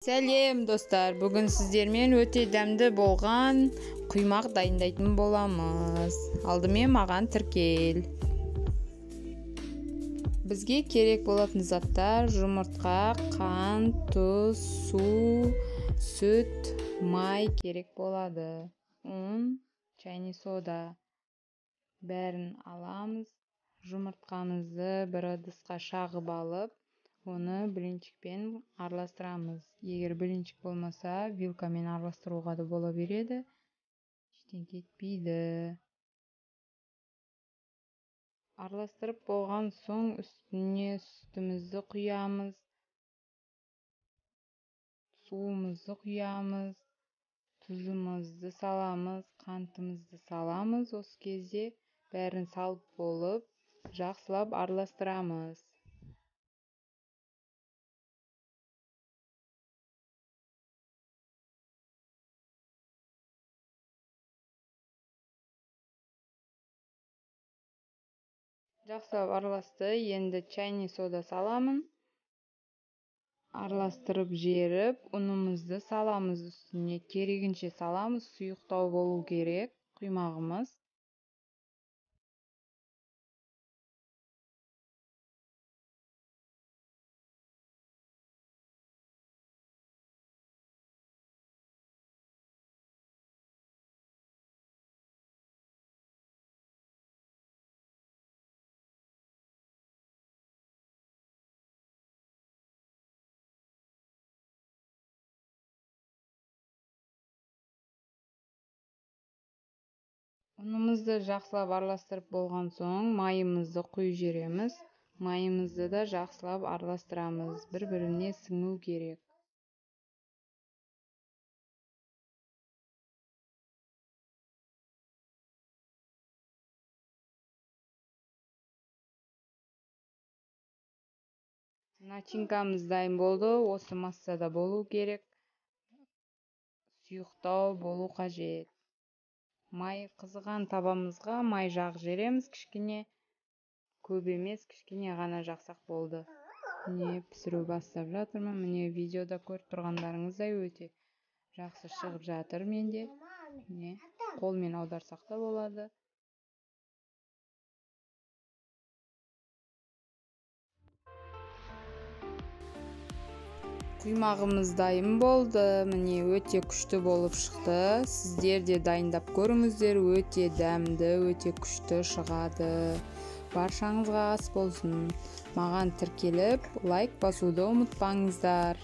Сәлем достар, бүгін сіздермен өте дәмді болған құймақ дайындайтын боламыз. Алдымен маған тіркел. Бізге керек болатын заттар: жұмыртқа, қант, тұз, су, сүт, май керек болады. Un, чайный сода. Бәрін аламыз. Жұмыртқамызды бір ыдысқа шағып алып, оны блинчикпен араластырамыз. Егер блинчик болмаса, вилкамен араластыруға да бола береді. Ештеңе етпейді. Араластырып болған соң үстіне сүтімізді құямыз, суымызды құямыз, тұзымызды саламыз, қантымызды саламыз. Осы кезде бәрін салып болып, жақсылап араластырамыз. Жақсылап араласты. Енді чайный сода саламын. Араластырып жеріп, ұнымызды саламыз үстіне. Керегінше саламыз, сұйықтау болу керек құймағымыз. Ұнымызды жақсылап араластырып болған соң майымызды құйып жібереміз. Майымызды да жақсылап араластырамыз. Бір-біріне сіңу керек. Начинкамыз дайын болды. Осы массада болу керек. Сұйықтау болу қажет. Май қызыған табамызға май жағып жібереміз кішкене, көп емес, кішкене ғана жақсақ болды. Міне, пісіру бастап жатырмын. Міне, видеода көріп тұрғандарыңыздай өте жақсы шығып жатыр менде. Міне, қолмен аударсақ та болады. Құймағымыз дайын болды. Міне, өте күшті болып шықты. Сіздер де дайындап көріңіздер, өте дәмді, өте күшті шығады. Баршаңызға ас болсын. Маған тіркеліп, лайк басуды ұмытпаңыздар.